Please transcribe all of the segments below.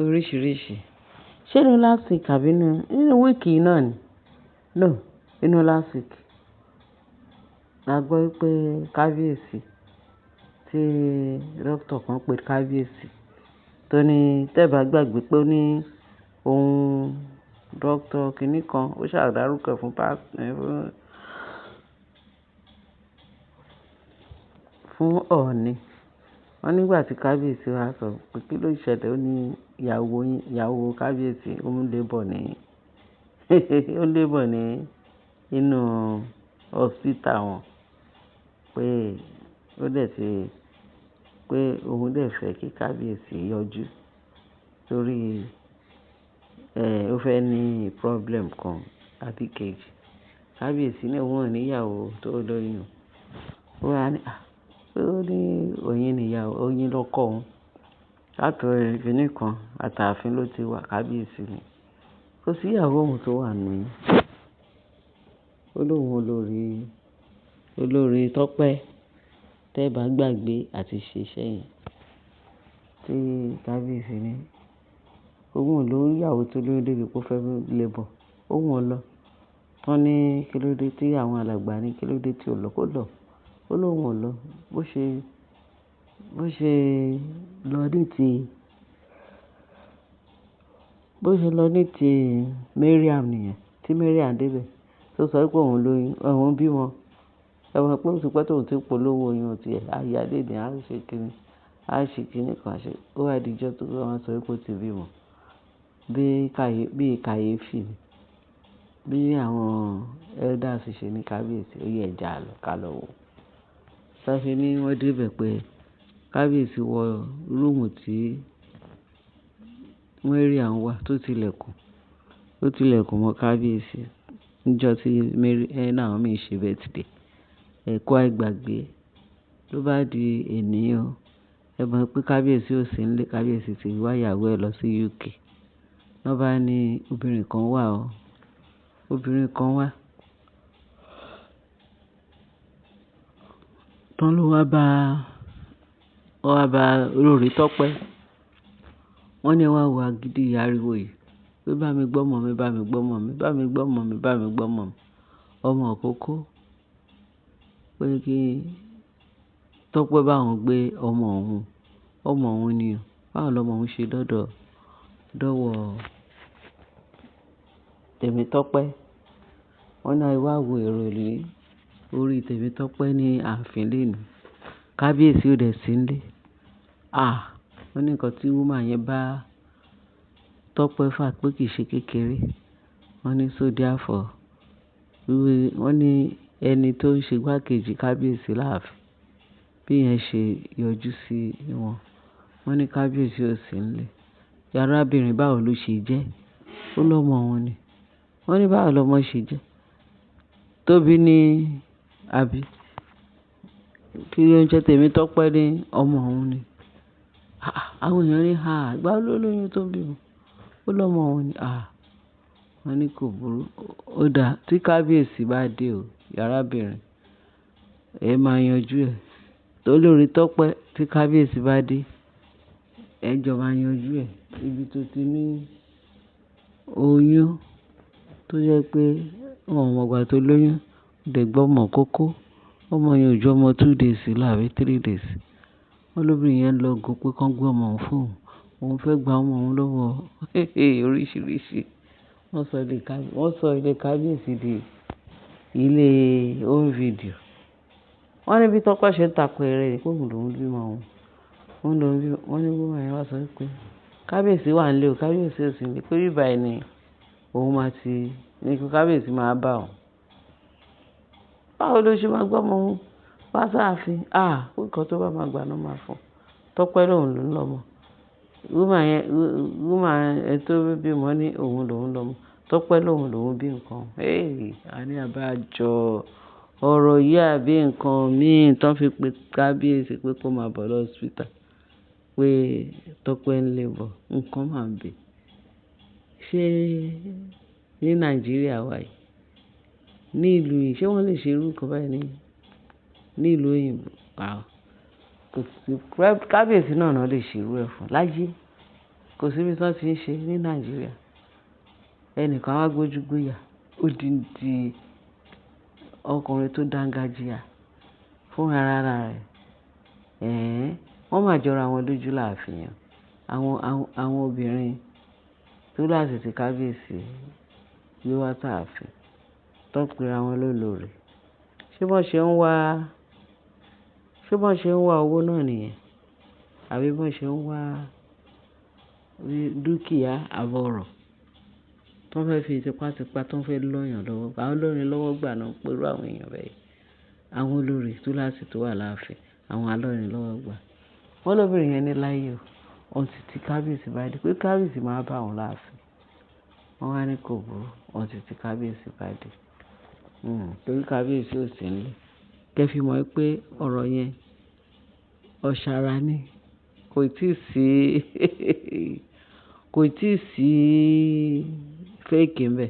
Oríṣìíríṣìí. Ṣé inú last week àbí nínú week yìí náà ni? No, inú last week. La gbọ́ wípé kábíyèsí tí doctor kan pé kábíyèsí tó ní tẹ́ bá gbàgbé pé ó ní ohun doctor kìíní kan ó ṣàdárúkọ fún fún Ọọ̀ni. Wọ́n nígbà tí kábíyèsí wá sọ pé kí ló ṣẹlẹ̀, ó ní ìyàwó yín, ìyàwó kábíyèsí ó ń labour ní ó ń labour ní inú hospital wọn pé ó dẹ̀ ti pé òun dẹ̀ fẹ́ kí kábíyèsí yọjú torí ó fẹ́ ní problem kan àbí kejì. Kábíyèsí ní òun ò ní ìyàwó tó lóyún. Ó wá ní, à, pé ó ní oyin ni ìyàwó, oyin lọkọ òun. Láti kìnì kan àtààfin ló ti wà kábíyèsí ni. Kò sí ìyàwó òun tó wà nínú oyún. Ó lóun olórí, olórí Tọ́pẹ́ tẹ́ bá gbàgbé àti ṣe iṣẹ́ yẹn tí kábíyèsí ní. Òun ò lórí ìyàwó tó lóyún débi pé ó fẹ́ labour. Òun ò lọ. Wọ́n ní kí ló dé tí àwọn alàgbà ní kí ló dé tí ò lọ kó lọ. Ó lóun ò lọ. Bó ṣe lọ ní ti, bó ṣe lọ ní ti Mariam nìyẹn. Tí Mariam dé bẹ̀, tó sọ wípé òun lóyún, òun bí wọn. Ẹ mọ̀ pé ó ti pẹ́ tó òun tí ń polówó oyún ti ẹ̀. A ya léni, a ṣe kíni, a ṣe kíni kan ṣe. Ó wá di ọjọ́ tó wọ́n sọ wípé ó ti bí wọn. Bí kàyéfì ni. Bí àwọn elders ṣe ní kábíyèsí, ó yẹ ẹja lọ ká lọ wò. Tọ́ fi ní wọ́n dé bẹ̀ pé kábíyèsí wọ room tí Mariam wà tó ti ilẹ̀kùn. Ó ti ilẹ̀kùn mọ́ kábíyèsí. Níjọ́ tí Naomi ṣe birthday. Ẹ̀kú àìgbàgbé ló bá di ènìyàn. Ẹ mọ̀ pé kábíyèsí ò sí nílé, kábíyèsí ti wá ìyàwó ẹ lọ sí UK. Wọ́n bá ní obìnrin kan wà o. Obìnrin kan wà. Tán ló wá bá, ó wá bá olórí Tọ́pẹ́. Wọ́n ní ẹ wá wo agídí ariwo yìí. Pé bá mi gbọ́mọ mi, bá mi gbọ́mọ mi, bá mi gbọ́mọ mi, bá mi gbọ́mọ mi. Ọmọ ìkókó. Pé kí Tọ́pẹ́ bá òun gbé ọmọ òun. Ọmọ òun ni o. Báwo lọmọ òun ṣe dọ́wọ́ Tèmi Tọ́pẹ́. Wọ́n ní ẹ wá wo èrò ní orí Tèmi Tọ́pẹ́ ní ààfin lónìí. Kábíyèsí ò dẹ̀ sí nílé. À, wọ́n ní nǹkan tí woman yẹn bá Tọ́pẹ́ fà pé kì í ṣe kékeré. Wọ́n ní so therefore, wọ́n ní ẹni tó ń ṣe igbákejì kábíyèsí láàfin. Bí yẹn ṣe yọjú sí wọn. Wọ́n ní kábíyèsí ò sí nílé. Arábìnrin báwo ló ṣe jẹ́? Ó lọ́mọ òun ni. Wọ́n ní báwo lọmọ ṣe jẹ́? Tóbi ní àbí kí ló ń jẹ́ Tèmi Tọ́pẹ́ ní ọmọ òun ni. Àà, àwọn èèyàn ní, à, ìgbà wo ló lóyún tó ń bímọ? Ó lọ́mọ òun ni. À, wọ́n ní kò burú. Ó dáa tí kábíyèsí bá dé o, arábìnrin, ẹ máa yanjú ẹ̀. Olórí Tọ́pẹ́ tí kábíyèsí bá dé, ẹ jọ máa yanjú ẹ̀. Ibi tó ti ní oyún tó jẹ́ pé wọ́n ò mọ̀ ìgbà tó lóyún, ó dẹ̀ gbọ́mọ kókó. Ọmọ yẹn ò ju ọmọ 2 days lọ àbí 3 days. Wọ́n lóbìnrin yẹn lọ gùn pé kí wọ́n gbé ọmọ òun fún òun. Òun fẹ́ gba ọmọ òun lọ́wọ́ oríṣìíríṣìí. Wọ́n sọ ilé kábíyèsí di ilé home video. Wọ́n ní bí Tọ́pẹ́ ṣe ń takò ẹrẹ rẹ̀ pé òun lòún bímọ òun. Òun lòún bímọ. Wọ́n ní woman yẹn wá sọ wípé kábíyèsí wà nílé o, kábíyèsí ò sí nílé. Pé bíbà yìí ni òun máa ti, ní kí kábíyèsí máa bá òun. Báwo ló ṣe máa gbọ́mọ òun wá sáàfin? À, nǹkan tó bá máa gbà náà máa fún. Tọ́pẹ́ lòun ló ń lọ́mọ. Woman yẹn, woman ẹ tó bímọ ní òun lòún lọ́mọ. Tọ́pẹ́ lòun lòún bí nǹkan. Hey, a ní àbájọ ọ̀rọ̀ yìí àbí nǹkan míì tó fi pe kábíyèsí pé kó máa bọ̀ lọ hospital. Pé Tọ́pẹ́ ń labour, nǹkan máa ń bẹ. Ṣé ní Nàìjíríà wa yìí, ní ìlú yìí, ṣé wọ́n lè ṣe irú nǹkan báyìí ní ìlú òyìnbó? À, kò sí. Kábíyèsí náà lè ṣe irú ẹ fún láyé. Kò sí ibi tí wọ́n ti ń ṣe ní Nàìjíríà. Ẹnìkan á gbójú gbóyà, odindi ọkùnrin tó dángájíá fún ara rẹ̀. Ẹ̀hẹn, wọ́n máa jọra wọn lójú láàfin. Àwọn obìnrin túláàsì tí kábíyèsí gbé wá sáàfin tó ń pera wọn lólórí. Ṣé bọ́n ṣe ń wá, ṣé bọ́n ṣe ń wá owó náà nìyẹn? Àbí bọ́n ṣe ń wá dúkìá àbọ̀ ọ̀rọ̀ tó ń fẹ́ fi tipátipá tó ń fẹ́ lọ́yàn lọ́wọ́. Àwọn olórin lọ́wọ́ gbà náà ń pẹ̀lú àwọn èèyàn bẹ́ẹ̀. Àwọn olórí túláàsì tó wà láàfin, àwọn alọ́rin lọ́wọ́ gbà. Wọ́n lóbìnrin yẹn ní láyé o. Until tí kábíyèsí bá dé, pé kábíyèsí máa bá òun láàfin. Wọ́n wá ní kò burú, until tí kábíyèsí bá dé. Torí kábíyèsí ò sí nílé. Kẹ́ fi mọ̀ pé ọ̀rọ̀ yẹn ọ̀ṣàrà ni. Kò tíì sí, kò tíì sí fake ńbẹ.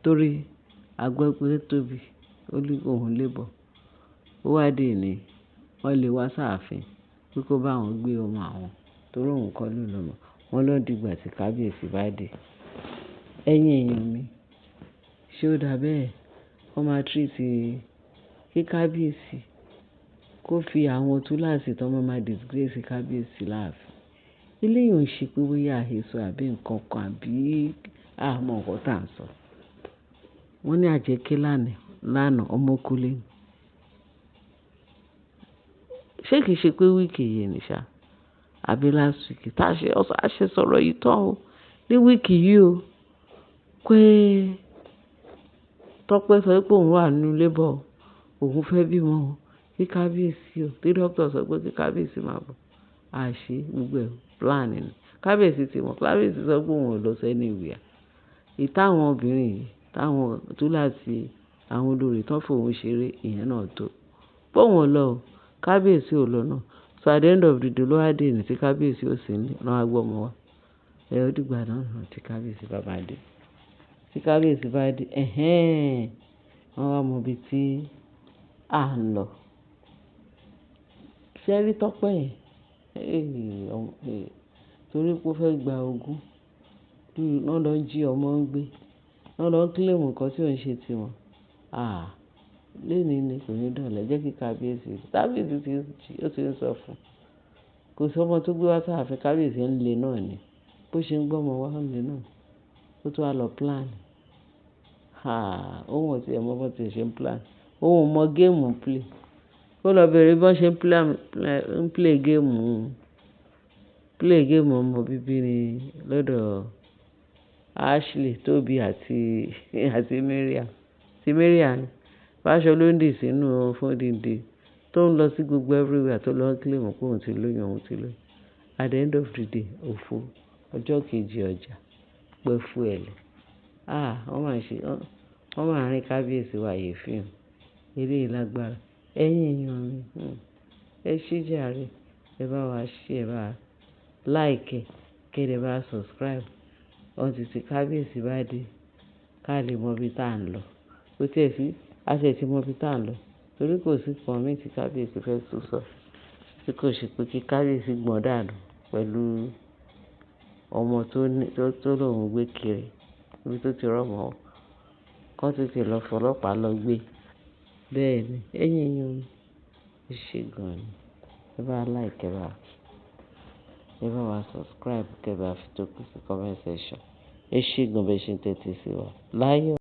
Torí a gbọ́ pé Tóbi ó ní òun labour. Ó wá dé ní wọ́n lé wá sáàfin pé kó bá wọn gbé ọmọ àwọn torí òun kọ́ ló lọmọ. Wọ́n ló dìgbà tí kábíyèsí bá dé. Ẹ̀yin èèyàn mi, ṣé ó dáa bẹ́ẹ̀? Wọ́n máa treat kí kábíyèsí kó fi àwọn túláàsì tó máa ma disgrace kábíyèsí láàfin. Eléyìí ò ń ṣe pé bóyá àhesọ àbí nǹkan kan àbí a mọ nǹkan tí à ń sọ. Wọ́n ní àjẹ́ lánàá, lánàá ọmọ kú léni. Ṣé kìí ṣe pé week yìí ni ṣá? Àbí last week? Tá a ṣe, a ṣe sọ̀rọ̀ yìí tán o. Ní week yìí o. Pé Tọ́pẹ́ sọ pé òun wà nínú labour, òun fẹ́ bímọ o. Kí kábíyèsí o. Tí doctor sọ pé kí kábíyèsí máa bọ̀. A ṣe gbogbo ẹ̀ plan ni. Kábíyèsí ti mọ̀. Kábíyèsí sọ pé òun ò lọ sí anywhere. Ìta àwọn obìnrin yìí, táwọn túláàsì àwọn olórí tó ń fòun ṣeré, ìyẹn náà tó. Pé òun ò lọ o. Kábíyèsí ò lọ náà. So at the end of the day ló wá dé ní tí kábíyèsí ò sí nílé, wọ́n á gbé ọmọ wá. Ẹ ó dìgbà náà tí kábíyèsí bá máa dé. Tí kábíyèsí bá dé, ẹ̀hẹn, wọ́n wá mọ ibi tí à ń lọ. Ṣé ẹ rí Tọ́pẹ́ yẹn? Torí pé ó fẹ́ gba ogún. Wọ́n lọ jí ọmọ ń gbé. Wọ́n lọ claim nǹkan tí ò ń ṣe tiwọn. Ah! Léni ni kò ní dọ̀lẹ́. Jẹ́ kí kábíyèsí, kábíyèsí ti, ó ti ń sọ fún. Kò sí ọmọ tó gbé wá sáàfin, kábíyèsí ń le náà ni. Bó ṣe ń gbé ọmọ wá ń le náà. Ó tún wá lọ plan. Ah! Òun ò tí è mọ̀ bó tí ṣe ń plan. Òun ò mọ game play. Ó lọ bẹ̀rẹ̀ bí wọ́n ṣe ń plan, ń play game, play game ọmọ bíbí ni lọ́dọ̀ Ashley, Toby àti Mariam. Ti Mariam ni. Báṣọ ló ń dì sínú fún odindi tó ń lọ sí gbogbo everywhere tó lọ claim pé òun ti lóyún, òun ti lóyún. At the end of the day, òfo. Ọjọ́ kejì ọjà, pẹ́ fún ẹ lẹ. Ah! Wọ́n máa ṣe, wọ́n máa rín kábíyèsí wa yèéfín o. Eléyìí lágbára. Ẹ̀yin èèyàn mi, ẹ ṣé jàre. Ẹ bá wa share, ẹ bá wa like, kí ẹ bá subscribe. Until tí kábíyèsí bá dé, ká lè mọ ibi tí à ń lọ. Kò tí ẹ sí, a ṣe ti mọ ibi tí à ń lọ. Torí kò sí nǹkan mí tí kábíyèsí fẹ́ tún sọ. Tí kò ṣe pé kí kábíyèsí gbọ̀n dànù pẹ̀lú ọmọ tó ní, tó lóun gbé kiri. Ibi tó ti rọ́mọ. Kọ́ tètè lọ fọlọ́pàá lọ gbé. Bẹ́ẹ̀ ni. Ẹ̀yin èèyàn mi, ẹ ṣé gan ni. Ẹ bá like, ẹ bá wa subscribe, kí ẹ bá fi tókù sí comment section. Ẹ ṣé gan bẹ́ẹ̀ ṣe ń tẹ́tí sí wa. Láyọ̀.